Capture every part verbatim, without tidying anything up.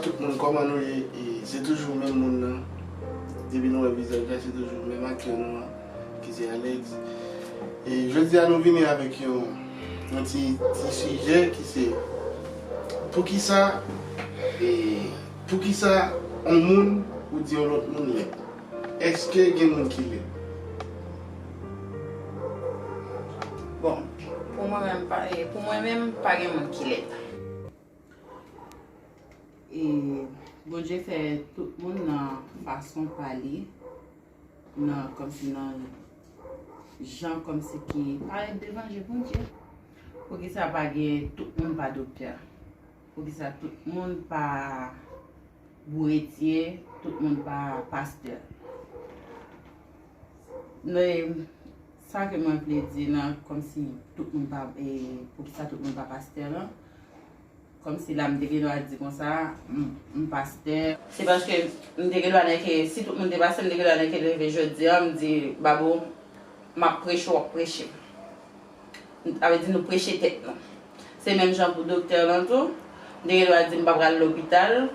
Tout moun, kòman nou ye? E se toujou menm moun nan. Depi nou wè vizaj la, se toujou menm aktè nou an, ki se Alex. E jodi a, nou vini avèk yon, yon ti, ti sijè ki se, poukisa, e, poukisa yon moun ou di yon lòt moun lèd? Èske gen moun ki lèd? Bon, pou mwen menm, pa, e, pou mwen menm, pa gen moun ki lèd. E Bondye fè tout moun nan fason pa li, nan, kòmsi nan jan kòmsi ki parèt devan je Bondye. Poukisa pa gen tout moun pa doktè? Poukisa tout moun pa bouretye, tout moun pa pastè? Men, sa ke mwen vle di nan kòmsi tout moun pa, e, poukisa tout moun pa pastè lan, kòmsi la m te gen dwa di konsa, m, m pastè. Se paske m te gen dwa nèke, si tout moun te pastè, m te gen dwa nèke leve jodi a, m di, Babou, m ap preche, w ap preche. Sa vle di nou preche tèt nou. Se menm jan pou doktè lan tou. M te gen dwa di m pa pral lopital,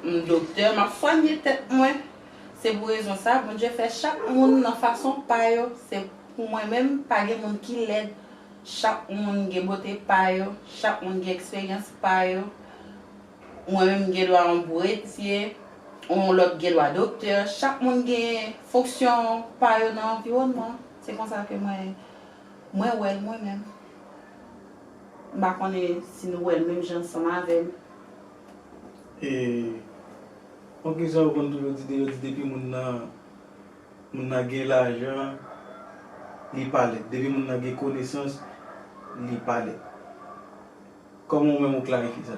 m doktè, m ap swanye tèt mwen. Se pou rezon sa, Bondye fè chak moun nan fason pa yo. Se pou mwen menm, pa gen moun ki lèd. Chak moun gen bote pa yo, chak moun gen eksperyans pa yo. Mwen menm, m gen dwa yon bouretye, yon lòt gen dwa doktè. Chak moun gen fonksyon pa yo nan anviwònman. Se konsa ke mwen, mwen wè l mwen menm. M pa konnen si nou wè l menm jan ansanm avè m. E, yon kesyon yo konn toujou di, yo di depi moun nan, moun nan gen lajan, li pa lèd. Depi moun nan gen konesans, li pa lèd. Kòman ou menm ou klarifye sa?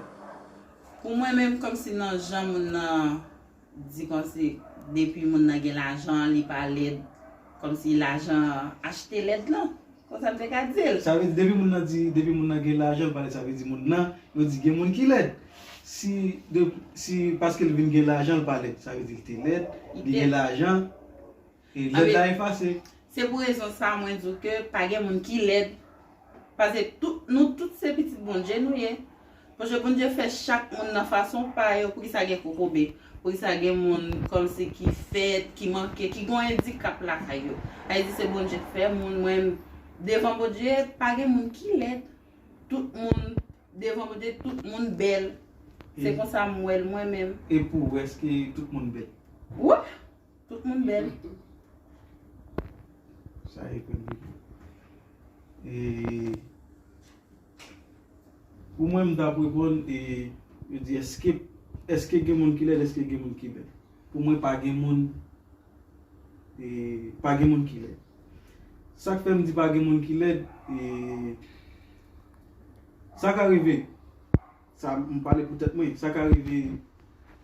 Pou mwen menm, kòmsi nan jan moun nan di kòmsi depi moun nan gen lajan, li pa lèd, kòmsi lajan achte lèd lan. Konsa m te ka di l. Sa vle di depi moun nan di, depi moun nan gen lajan, l pa lèd, sa vle di moun nan, yo di gen moun ki lèd. Si, de, si paske l vin gen lajan, l pa lèd, sa vle di l te lèd, li gen lajan, e lèd la efase. Se pou rezon sa mwen di w ke pa gen moun ki lèd. Paske tout, nou tout se pitit Bondye nou ye. Paske Bondye fè chak moun nan fason pa yo. Poukisa gen kokobe? Poukisa gen moun kòmsi ki fèt, ki manke, ki gen yon andikap lakay yo? Sa vle di se Bondye k fè moun. Mwen, devan Bondye, pa gen moun ki lèd. Tout moun, devan Bondye, tout moun bèl. Se konsa m wè l mwen menm. E pou ou, èske tout moun bèl? Wi, tout moun bèl. Sa e premye. E pou mwen, m t ap reponn, e yo di, èske, èske gen moun ki lèd, èske gen moun ki bèl? Pou mwen, pa gen moun, e pa gen moun ki lèd. Sa k fè m di pa gen moun ki lèd, e sa ka rive, sa, m pale pou tèt mwen, sa ka rive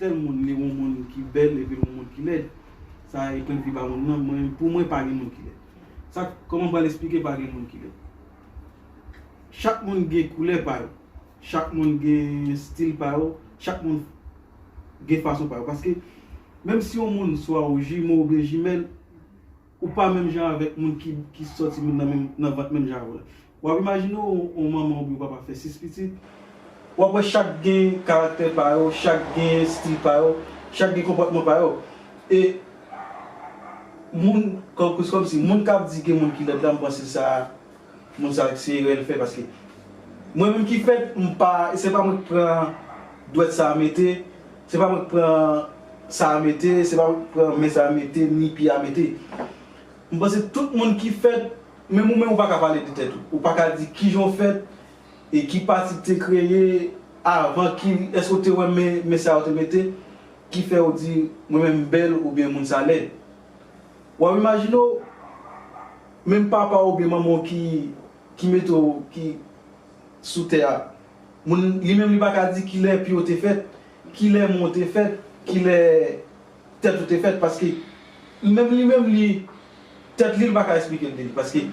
tèl moun li yon moun ki bèl epi l yon moun ki lèd. Sa e pwennvi pa moun nan, mwen, pou mwen pa gen moun ki lèd. Sa, kòman m pral esplike pa gen moun ki lèd? Chak moun gen koulè pa yo. Chak moun gen estil pa yo. Chak moun gen fason pa yo. Paske menm si yon moun swa ou jimo oubyen jimèl, ou pa menm jan avèk moun ki, ki sòti moun nan menm, nan vant menm jan avè w la. W ap imajine w, yon manman oubyen yon papa fè sis pitit. W ap wè chak gen karaktè pa yo, chak gen estil pa yo, chak gen konpòtman pa yo. E moun, kòm, kòmsi, moun k ap di gen moun ki lèd la, m panse sa, moun sa se erè l fè, paske mwen menm ki fèt, m pa, se pa mwen k pran dwèt sa a mete, se pa mwen k pran sa a mete, se pa mwen k pran men sa a mete, ni pye a mete. M panse tout moun ki fèt, menm ou menm ou pa ka pale de tèt ou. Ou pa ka di kijan w fèt, e ki pati k te kreye avan, ki, èske w te wè men, men sa yo te mete, ki fè w di, mwen menm m bèl oubyen moun sa lèd. W ap imajine w, menm papa w oubyen manman w ki, ki mete w, ki sou tè a, moun, li menm li pa ka di kilè pye w te fèt, kilè men w te fèt, kilè tèt ou te fèt, paske menm li menm li, tèt li, li pa ka esplike l de li, paske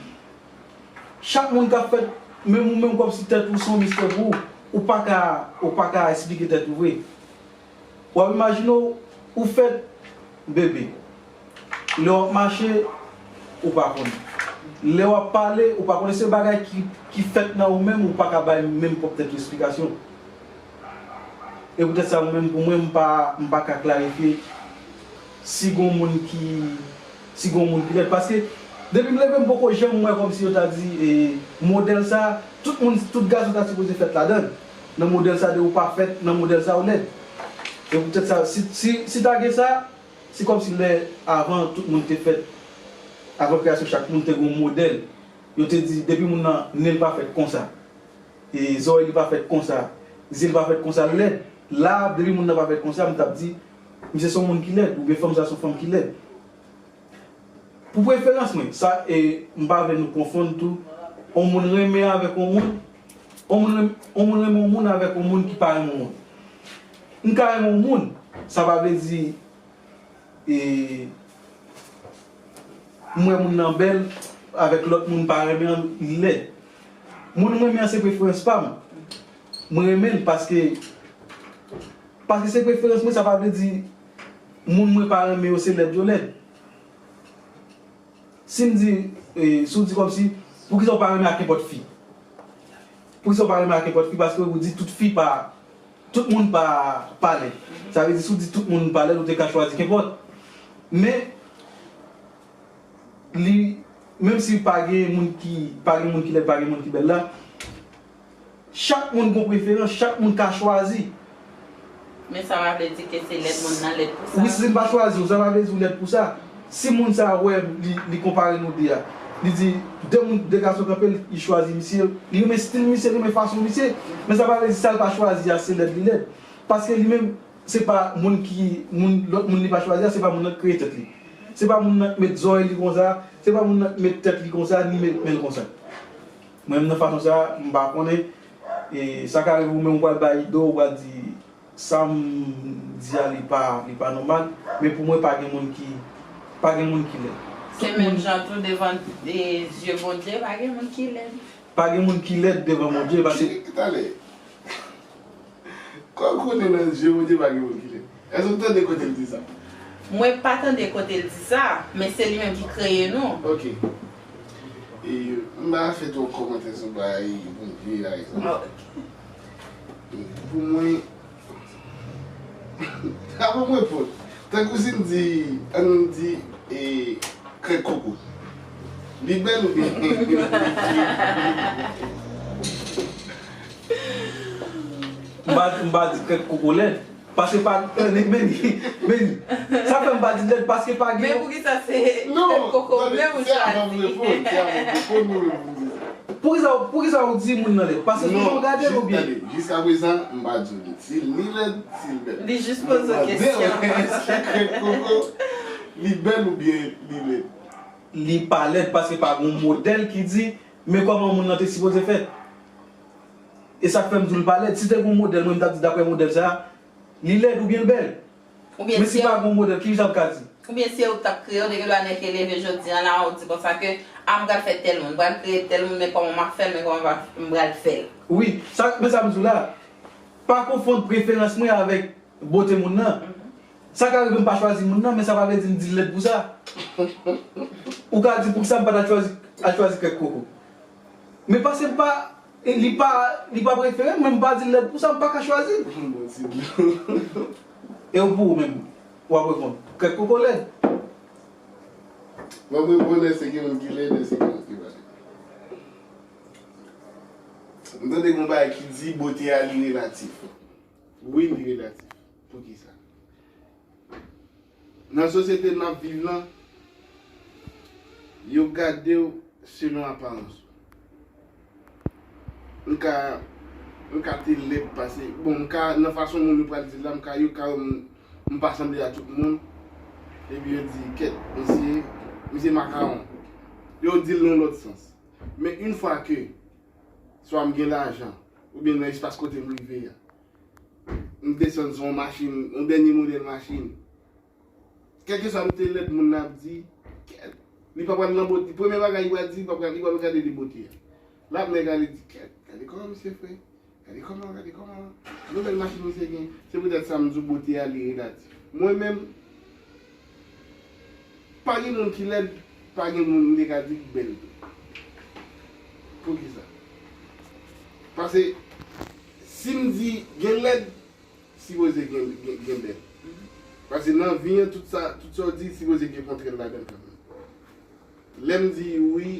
chak moun k ap fèt, menm ou menm kòmsi tèt ou se yon mistè pou ou, ou pa ka, ou pa ka esplike tèt ou vre. W ap imajine w, ou fèt bebe. Lè w ap mache, ou pa konnen. Lè w ap pale, ou pa konnen. Se bagay ki, ki fèt nan ou menm, ou pa ka bay menm pwòp tèt ou esplikasyon. E poutèt sa, mwen menm, pou mwen, m pa, m pa ka klarifye si gon moun ki, si gon moun ki lèd. Paske, depi m leve, m poko janm wè kòmsi yo ta di, e, modèl sa, tout moun, tout gason ta sipoze fèt ladan l. Nan modèl sa, de ou pa fèt, nan modèl sa, ou lèd. E poutèt sa, si, si, si ta gen sa, se kòmsi lè avan tout moun te fèt, avan kreyasyon chak moun te gen yon modèl. Yo te di, depi moun nan, nen l pa fèt konsa. E zòrèy li pa fèt konsa, zye l pa fèt konsa, l lèd. La, depi moun nan pa fèt konsa, m t ap di, misye se yon moun ki lèd, oubyen fanm sa se yon fanm ki lèd. Pou preferans mwen, sa, e m pa vle nou konfonn tou, yon moun renmen avèk yon moun, yon moun renm-, yon moun renmen yon moun avèk yon moun ki pa renmen yon moun. M ka renmen yon moun, sa pa vle di e, m wè moun nan bèl, avèk lòt moun pa renmen an, li lèd. Moun mwen renmen an se preferans pa m. Mwen renmen l paske, paske se preferans mwen, sa pa vle di moun mwen pa renmen yo se lèd yo lèd. Si m di, e, si w di kòmsi, poukisa w pa renmen ak nenpòt fi? Poukisa w pa renmen ak nenpòt fi? Paske ou di tout fi pa, tout moun pa, pa lèd. Sa vle di, si w di tout moun pa lèd, ou te ka chwazi kenpòt. Men, li, menm si pa gen moun ki, pa gen moun ki lèd, pa gen moun ki bèl la, chak moun gon preferans, chak moun ka chwazi. Men sa pa vle di ke se lèd moun nan lèd pou sa. Wi, si m pa chwazi w, sa pa vle di w lèd pou sa. Si moun sa a wè li, li konpare nou de a, li di, de moun, de gason kanpe, li chwazi misye, li renmen stil misye, li renmen fason misye, men sa pa vle di sa l pa chwazi a, se lèd li lèd. Paske li menm, se pa moun ki, moun, lòt moun li pa chwazi a, se pa moun nan k kreye tèt li. Se pa moun nan k met zòrèy li konsa, se pa moun nan k met tèt li konsa, ni met men l konsa. Mwen menm nan fason sa, m pa konnen, e sa ka rive ou menm ou pral bay do, ou pral di, sa m di a li pa, li pa nòmal, men pou mwen pa gen moun ki, pa gen moun ki lèd. Se menm jan tou devan, e, zye Bondye, pa gen moun ki lèd. Pa gen moun ki lèd devan Bondye, paske Talè. Kòm konnen nan zye Bondye pa gen moun ki lèd. Èske w tande kote l di sa? Mwen pa tande kote l di sa, men se li menm ki kreye nou. Ok. E, m pa fè twòp kòmantè sou bagay Bondye a, egzanp. Ah, ok. Pou mwen, avan m reponn, tankou si m di, ann di, e, krèk koko. Li bèl oubyen? M pa, m pa di krèk koko lèd. Paske pa, men, men, men, sa fè m pa di lèd paske pa gen. Men poukisa se krèk koko menm ou chwazi? Non, tande, se avan m reponn, se avan m reponn, mwen menm m di sa. Poukisa, poukisa ou di moun nan lèd? Paske sou jan w gade l oubyen? Non, jis, tande, jiskaprezan, m pa di w lèd. Si li lèd, si l bèl. Li jis poze w kesyon. Mwen mande w, èske krèk koko, li bèl oubyen li lèd? Li pa lèd paske pa gen yon modèl ki di, men kòman moun nan te sipoze fèt. E sa k fè m di w li pa lèd. Si te gen yon modèl, mwen m t ap di daprè modèl sa a, li lèd oubyen l bèl. Oubyen men si pa gen yon modèl, ki jan m ka di? Oubyen si e ou k t ap kreye, ou te gen dwa nèk e leve jodi a la, ou di konsa ke, a, m pral fè tèl moun, m pral kreye tèl moun, men kòman m ap fè l, men kòman m ap, m pral fè l. Wi, sa, men sa m di w la, pa konfonn preferans mwen avèk bote moun nan. Mhm. Sa ka rive m pa chwazi moun nan, men sa pa vle di m di l lèd pou sa. Ou ka di poukisa m pa t al chwazi, al chwazi krèk koko. Men paske m pa, li pa, li pa prefere m, men m pa di l lèd pou sa, m pa ka chwazi l. Bon, ti dlo. E w pou ou menm, w ap reponn, krèk koko lèd. Bon, mwen reponn èske gen moun ki lèd, èske gen moun ki pa lèd. M tande gen yon bagay ki di bote a li relatif. Wi, li relatif. Poukisa? Nan sosyete n ap viv lan, yo gade w selon aparans ou. M ka, m ka te lèd pase, bon, m ka, nan fason moun yo pral di l la, m ka, yo ka wè m, m pa sanble a tout moun. Epi yo di, kèt, misye, misye makawon. Yo di l nan lòt sans. Men yon fwa ke, swa m gen lajan, oubyen nan espas kote m rive a, m desann sou yon machin, yon dènye modèl machin. Kèlkeswa m te lèd, moun nan ap di, kèt, li pa pral nan bote. Premye bagay li pral di, li pa pral, li pa pral gade de bote a. L ap nèk ale di, kèt, gade kòman misye fre. Gade kòman, gade kòman. Nouvèl machin misye gen. Se poutèt sa m di w bote a li relatif. Mwen menm, pa gen moun ki lèd, pa gen moun m te ka di k bèl tou. Poukisa? Paske si m di gen lèd, sipoze gen, gen, gen bèl. Paske nan vi an, tout sa, tout sa w di, sipoze gen kontrè ladan l kanmenm. Lè m di wi,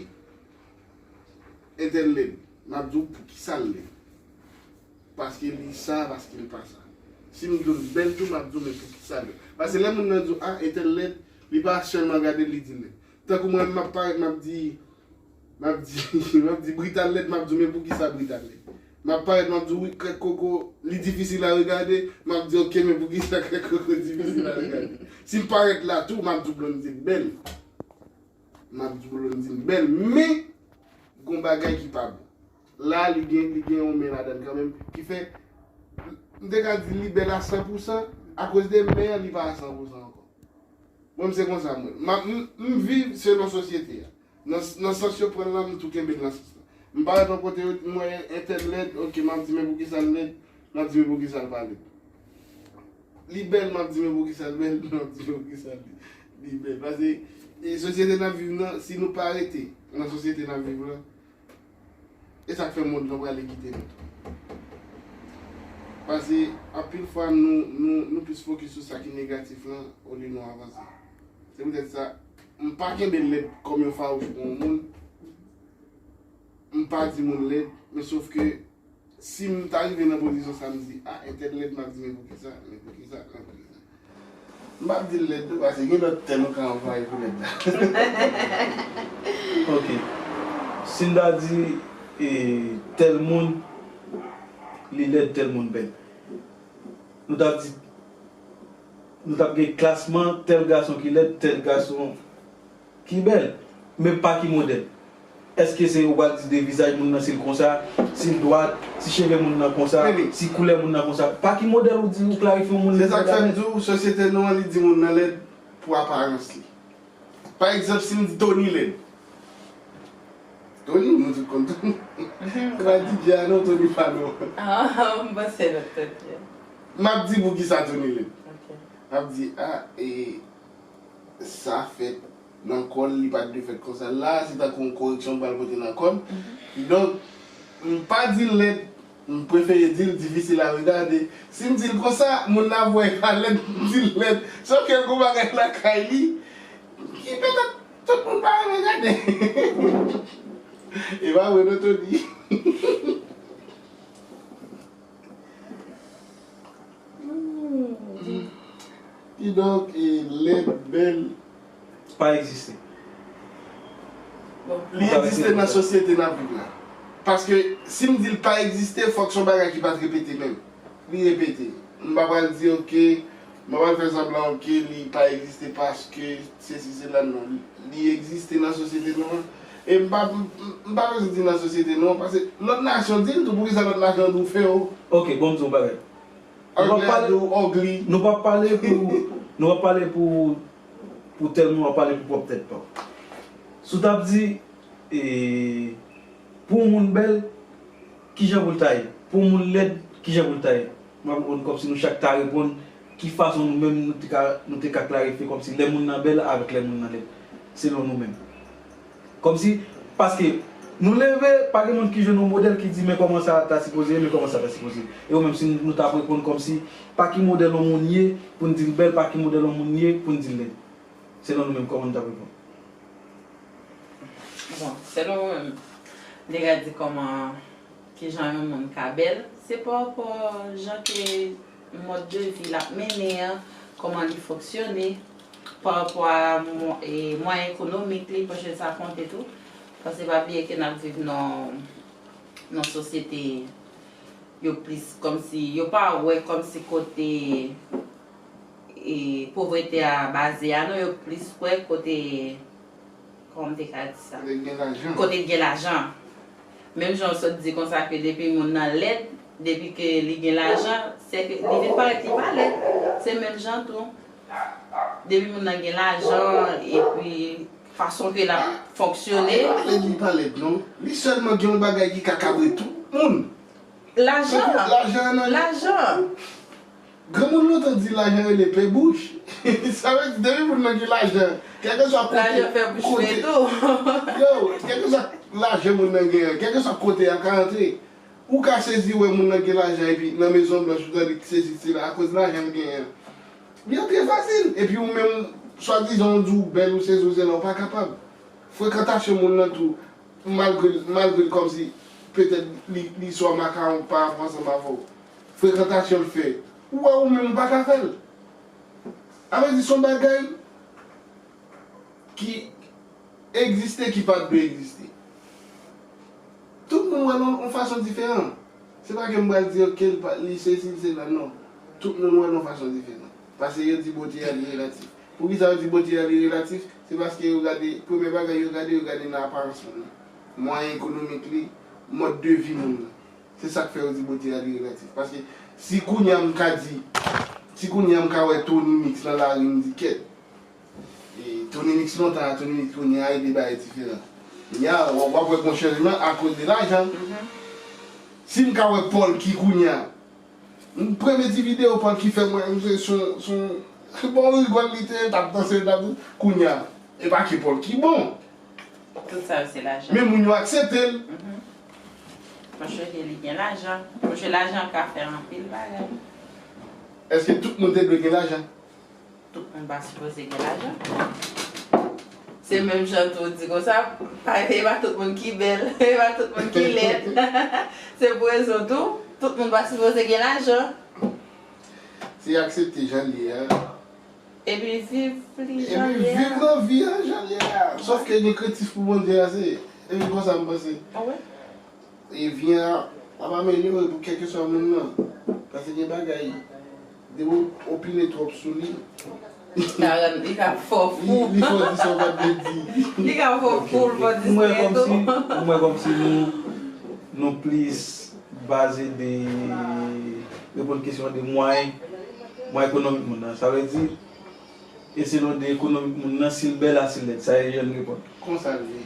entèl lèd, m ap di w poukisa l lèd. Paske li sa, paske li pa sa. Si m di w l bèl tou, m ap di w men poukisa l lèd. Paske lè moun nan di w, a, entèl lèd, li pa sèlman gade l, li di l lèd. Tankou mwen, m ap parèt, m ap di, m ap di, m ap di Brital lèd, m ap di w men poukisa Brital lèd. M ap parèt, m ap di w wi, Krèk Koko, li difisil a regade, m ap di oke, men poukisa Krèk Koko difisil a regade. Si m parèt la tou, m ap di w Blondedy bèl. M ap di w Blondedy bèl, men gon bagay ki pa bon. La, li gen, li gen yon men ladan l kanmenm, ki fè, m te ka di li bèl a san pou san, akoz de men an, li pa a san pou san ankò. Mwen, m se konsa mwen. M ap, m, m viv selon sosyete a. Nan, nan sans yo pran l lan, m tou kenbe l nan sans lan. M parèt yon kote, yo, m wè entèl lèd, oke, m ap di men poukisa l lèd, m ap di men poukisa l pa lèd. Li bèl, m ap di men poukisa l bèl, m ap di men poukisa li, li bèl. Paske, e, sosyete n ap viv nan, si nou pa rete nan sosyete n ap viv lan, e sa k fè mond lan prale kite nou tou. Paske, anpil fwa, nou, nou, nou plis fokis sou sa ki negatif lan, olye nou avanse. Se poutèt sa, m pa kenbe lèd kòm yon fawouch pou yon moun. M pa di moun lèd, men sof ke si m ta rive nan pozisyon sa, m di, a, entèl lèd, m ap di, men poukisa, men poukisa, men poukisa. M p ap di l lèd tou, paske gen lòt tèm ou ka anplwaye pou lèd la. Ok. Si n ta di, e, tèl moun, li lèd, tèl moun bèl. Nou t ap di, nou t ap gen klasman tèl gason ki lèd, tèl gason ki bèl, men pa ki modèl. Èske se ou pral di de vizaj moun nan si l konsa, si l dwat, si cheve moun nan konsa, si koulè moun nan konsa? Pa ki modèl ou di ou klarifye yon moun lèd? Se sa k fè m di w, sosyete nou an, li di moun nan lèd pou aparans li. Pa egzanp, si m di Tony lèd. Tony, nou tout konn Tony. Se pa D J a non, Tony pa non. Ah, m panse lòt Tony. M ap di poukisa Tony lèd. M ap di, a, e, sa fèt nan kò l, li pa t dwe fèt konsa. La, se tankou yon koreksyon m pral pote nan kò m. Kidonk, m pa di l lèd, m prefere di l difisil a regade. Si m di l konsa, moun nan ap wè l pa lèd, m di l lèd. Sòf ke gon bagay lakay li ki petèt tout moun pa renmen gade. E pa vre non, Tony? Kidonk, e, lèd, bèl pa egziste. Li egziste nan sosyete n ap viv la. Paske si m di l pa egziste, fòk se yon bagay ki pa t repete menm. Li repete. M pa pral di, oke, m pa pral fè sanblan, oke, li pa egziste paske sesi, sela, non. Li egziste nan sosyete nou an. E m pa, m, m pa bezwen di nan sosyete nou an, paske lòt nasyon di l tou, poukisa lòt nasyon an tou fè w? Oke, bon, m di w yon bagay. Nou p ap pale, nou p ap pale pou, nou p ap pale pou, pou tèl moun, w ap pale pou pwòp tèt pa w. Si w t ap di, e, pou yon moun bèl, kijan pou l ta ye? Pou yon moun lèd, kijan pou l ta ye? M ap reponn kòmsi nou chak ta reponn ki fason nou menm nou te ka, nou te ka klarifye kòmsi lè moun nan bèl avèk lè moun nan lèd, selon nou menm. Kòmsi, paske nou leve, pa gen moun ki jwenn yon modèl ki di men kòman sa ta sipoze ye, men kòman sa ta sipoze ye. E ou menm si nou, nou t ap reponn kòmsi pa ki modèl yon moun ye pou n di l bèl, pa ki modèl yon moun ye pou n di l lèd. Selon nou menm, kòman nou t ap reponn? Bon, selon mwen menm, m te ka di kòman, kijan yon moun ka bèl, se pa rapò jan ke mòd de vi l ap mennen an, kòman li fonksyone, pa rapò a mwa, e, mwayen ekonomik li, paske sa konte tou. Paske pa bliye ke n ap viv nan, nan sosyete yo plis kòmsi, yo pa wè kòmsi kote e, povrete a baze a non, yo plis kwè kote, kòman m te ka di sa? Kote gen lajan. Kote gen lajan. Menm jan w sot di konsa ke depi moun nan lèd, depi ke li gen lajan, se ke li vin parèt li pa lèd. Se menm jan tou. Depi moun nan gen lajan, epi fason ke l ap fonksyone. Li pa lèd, li pa lèd non. Li sèlman gen yon bagay ki ka kabre tout moun. Lajan. Lajan an nan li. Lajan. Granmoun lontan di lajan rele pe bouch. Sa vle di depi moun nan gen lajan, kèlkeswa kote, lajan fè bouch kote, yo, kèlkeswa lajan moun nan gen an, kèlkeswa kote y ap ka antre, Ou ka sezi wè moun nan gen lajan epi nan Mezon Blanch ou tande sezi sela akoz lajan l genyen an. Li antre fasil. Epi ou menm, swadizan ou di w bèl, ou sezi, ou sela, ou pa kapab. Frekantasyon moun nan tou, malgre, malgre l kòmsi petèt li, li swa makawon pa ansanm avè w. Frekantasyon l fè, ou wè ou menm ou pa ka fè l. Sa vle di se yon bagay ki egziste ki pa t dwe egziste. Tout moun wè l yon, yon fason diferan. Se pa ke m pral di, ok, l pa, li sesi, li sela, non. Tout moun wè l yon fason diferan. Paske yo di bote a li relatif. Poukisa yo di bote a li relatif? Se paske yo gade, premye bagay yo gade, yo gade nan aparans moun nan. Mwayen ekonomik li, mòd de vi moun nan. Se sa k fè yo di bote a li relatif. Paske si kounye a m ka di, si kounye a m ka wè Tony Mix nan lari, m di kèt. E, Tony Mix lontan a, Tony Mix kounye a, e de bagay diferan. Kounye a, w ap, w ap wè gon chanjman akoz de lajan. Si m ka wè Polky kounye a, m premye ti videyo Polky fè mwen, m se son, son, bon rigòl li te, t ap danse, t ap, kounye a, e pa ke Polky bon. Tout sa yo se lajan. Men moun yo aksepte l. Paske li gen lajan. Paske lajan ka fè anpil bagay. Èske tout moun te dwe gen lajan? Tout moun pa sipoze gen lajan. Se menm jan tou di konsa, pa, e pa tout moun ki bèl, e pa tout moun ki lèd. Se pou rezon tou, tout moun pa sipoze gen lajan. Se aksepte jan l ye a. Epi viv li jan l ye a. Epi viv nan vi an jan l ye a. Sòf ke gen krentif pou Bondye ase. Epi konsa m panse. Ah ouais? E vi an ap amelyore pou kèlkeswa moun nan. Paske gen bagay, depi w opine twòp sou li, li ka rann, li ka fè w fou. Li, li fè w di sa w pa t dwe di. Li ka fè w fou, l fè w distrè tou. Pou mwen, kòmsi, pou mwen, kòmsi nou, nou plis baze de reponn kesyon an de mwayen, mwayen ekonomik moun nan. Sa vle di, e selon de ekonomik moun nan, si l bèl a si l lèd. Sa e jan l reponn. Konsa l ye.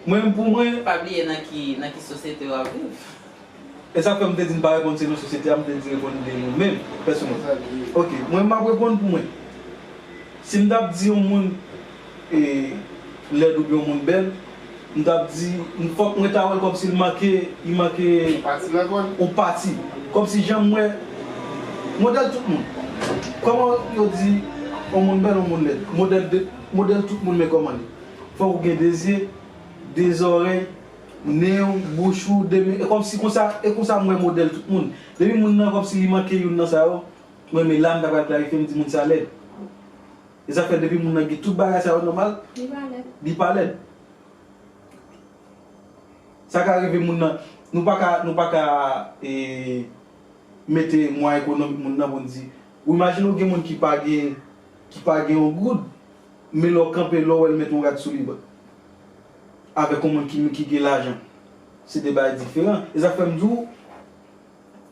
Mwen menm pou mwen. Pa bliye nan ki, nan ki sosyete w ap viv. E sa fè m te di n pa reponn selon sosyete a, m te di reponn de nou menm, pèsonèl. Konsa l ye. Ok, mwen m ap reponn pou mwen. Si m t ap di yon moun, e, lèd oubyen yon moun bèl, m t ap di, m fòk mwen ta wè l kòmsi l manke, li manke yon pati. Kòmsi jan m wè modèl tout moun. Kòman yo di yon moun bèl, yon moun lèd? Modèl de, modèl tout moun, men kòman li? Fòk ou gen de zye, de zòrèy, nen w, bouch ou, de men, e kòmsi konsa, e konsa m wè modèl tout moun. Depi moun nan kòmsi li manke youn nan sa yo, mwen, men la m ta pral klarifye, m di moun sa lèd. E sa fè depi moun nan gen tout bagay sa yo nòmal, li pa lèd. Li pa lèd. Sa ka rive moun nan, nou pa ka, nou pa ka, e, mete mwayen ekonomik moun nan pou n di, ou imajine w gen moun ki pa gen, ki pa gen yon goud, men lè w kanpe, lè w wè l mete yon rad sou li, avèk yon moun ki, ki gen lajan, se de bagay diferan. E sa fè m di w,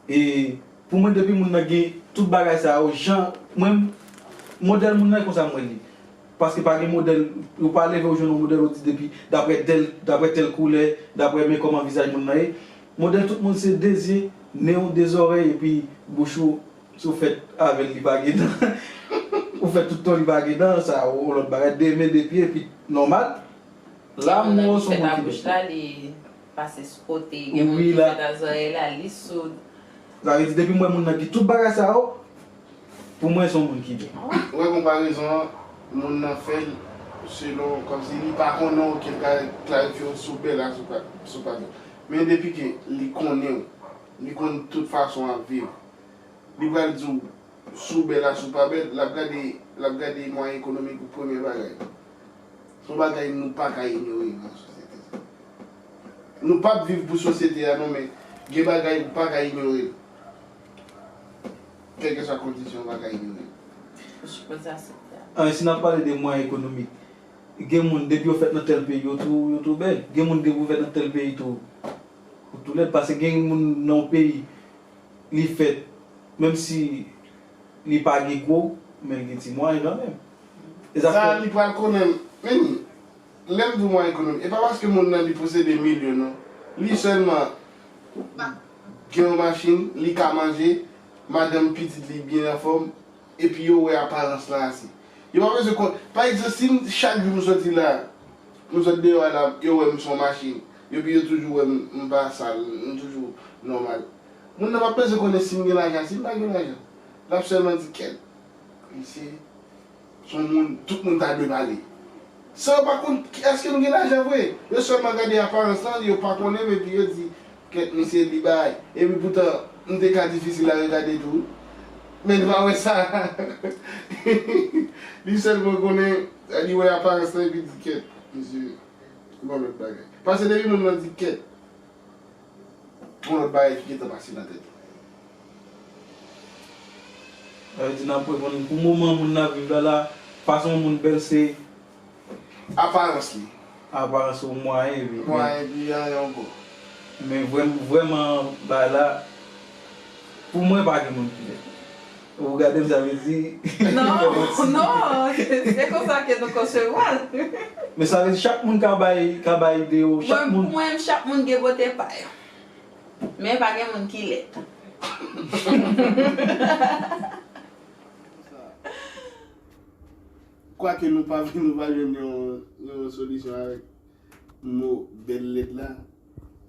E pou mwen, depi moun nan gen tout bagay sa yo, jan, mwen, modèl moun nan, e konsa m wè li. Paske pa gen modèl, ou pa leve ou jwenn yon modèl, ou di depi, daprè tèl, daprè tèl koulè, daprè men kòman vizaj moun nan ye. Modèl tout moun se de zye, nen w, de zòrèy, epi bouch ou, si w fèt avè l, li pa gen dan. Ou fèt tout tan, li pa gen dan, sa, yon lòt bagay, de men, de pye, epi nòmal. La, m wè w se yon moun ki bèl. Li fèt a bouch la, li pase sou kote, gen moun ki fèt a zòrèy la, li soud. Sa vle di, depi m wè moun nan gen tout bagay sa yo, pou mwen, se yon moun ki bèl. Ou wè konparezon an, moun nan fè l selon, kòmsi li pa konnen w, ke l ka klarifye w si w bèl a si w pa, si w pa bèl. Men depi ke li konnen w, li konn tout fason w ap viv, li pral di w, si w bèl a si w pa bèl, l ap gade, l ap gade mwayen ekonomik ou premye bagay. Se yon bagay nou pa ka inyore nan sosyete sa. Nou p ap viv pou sosyete a non, men gen bagay ou pa ka inyore. Kèlkeswa kondisyon, ou pa ka inyore. Ou sipoze aksepte a. Ah, si n ap pale de mwayen ekonomik, gen moun depi yo fèt nan tèl peyi, yo tou, yo tou bèl. Gen moun depi yo fèt nan tèl peyi tou, ou tou lèd. Paske gen moun nan yon peyi, li fèt, menm si li pa gen gwo, men li gen ti mwayen kanmenm. E sa fè li pral konnen, men lè m di w mwayen ekonomik, e pa paske moun nan li posede milyon non. Li sèlman gen yon machin, li ka manje, madanm, pitit li byen anfòm, epi yo wè aparans lan ase. Yo pa bezwen kon, pa egzanp, si m, chak jou m sòti la, m sot deyò a la, yo wè m se yon machin. Epi yo toujou wè m, m pa sal, m toujou, nòmal. Moun nan p ap bezwen konnen si m gen lajan, si m pa gen lajan. L ap sèlman di, kèt, misye, se yon moun, tout moun ta dwe pale. San yo pa konn ki, èske m gen lajan vre. Yo sèlman gade aparans lan, yo pa konnen m, epi yo di, kèt, misye, li bay. Epi poutan, m te ka difisil a regade tou. Men nou pa wè sa. Li sèlman konnen, li wè aparans lan, epi di, kèt, misye, se yon lòt bagay. Paske depi moun nan di, kèt, gon lòt bagay ki gentan pase nan tèt ou. Sa vle di n ap reponn pou moman moun nan ap viv la la, fason moun bèl se aparans li. Aparans ou mwayen epi. Mwayen epi anyen ankò. Men vrèm-, vrèman bagay la, pou mwen pa gen moun ki lèd. Ou gade m, sa vle di. Non, non, se, se konsa ke nou konsevwa l. Men sa vle di chak moun ka bay, ka bay ide yo, chak moun. Mwen, pou mwen, chak moun gen bote pa yo. Men pa gen moun ki lèd. Kwake nou pa, nou pa jwenn yon, yon solisyon avèk mo bèl lèd la,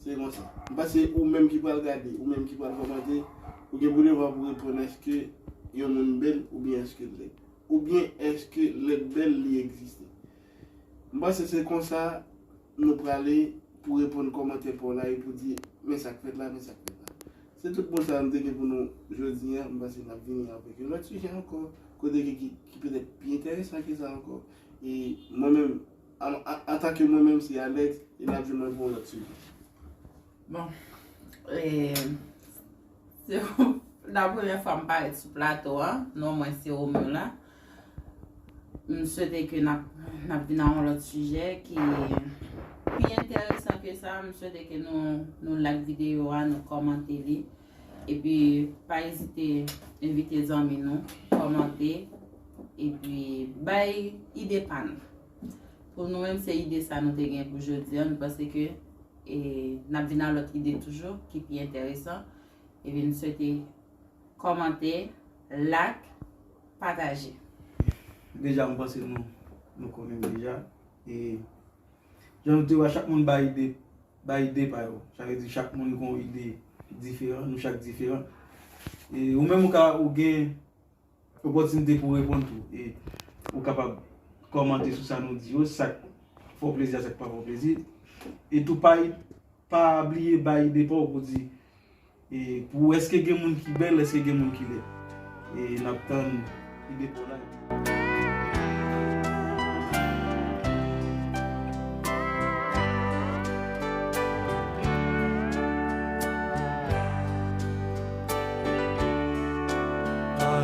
se konsa. M panse ou menm ki pral gade, ou menm ki pral kòmante, ou gen pou devwa pou reponn èske yon moun bèl oubyen èske l lèd. Oubyen èske lèd bèl li egziste. M panse se konsa nou prale pou reponn kòmantè pa w la e pou di, men sa k fèt la, men sa k fèt la. Se tout bon sa nou te gen pou nou jodi a. M panse n ap vini avèk yon lòt sijè ankò, kote ki, ki, ki petèt pi enteresan ke sa ankò. E mwen menm, an, an, antanke mwen menm, se Alex, e n ap jwenn mwen pou yon lòt sijè. Bon, e, se la premyè fwa m parèt sou plato a, non mwen se Romeo la. M swete ke n ap, n ap vin ak yon lòt sijè ki pi enteresan ke sa. M swete ke nou, nou like videyo a, nou kòmante li. Epi, pa ezite envite zanmi nou, kòmante, epi bay ide pa nou. Pou nou menm, se ide sa nou te gen pou jodi a. Nou panse ke, e, n ap vin ak lòt ide toujou, ki pi enteresan. Epi, nou swete kòmante, like, pataje. Deja, m panse nou, nou konnen m deja. E, jan nou te wè, chak moun bay ide, bay ide pa yo. Sa vle di, chak moun gen yon ide diferan, nou chak diferan. E, ou menm, ou ka, ou gen opòtinite pou reponn tou. E ou kapab kòmante sou sa nou di yo, sa k fè w plezi, sa k pa fè w plezi. E tou pa, pa bliye bay ide pa w pou di, e pou èske gen moun ki bèl, èske gen moun ki lèd. E n ap tann ide pa w la.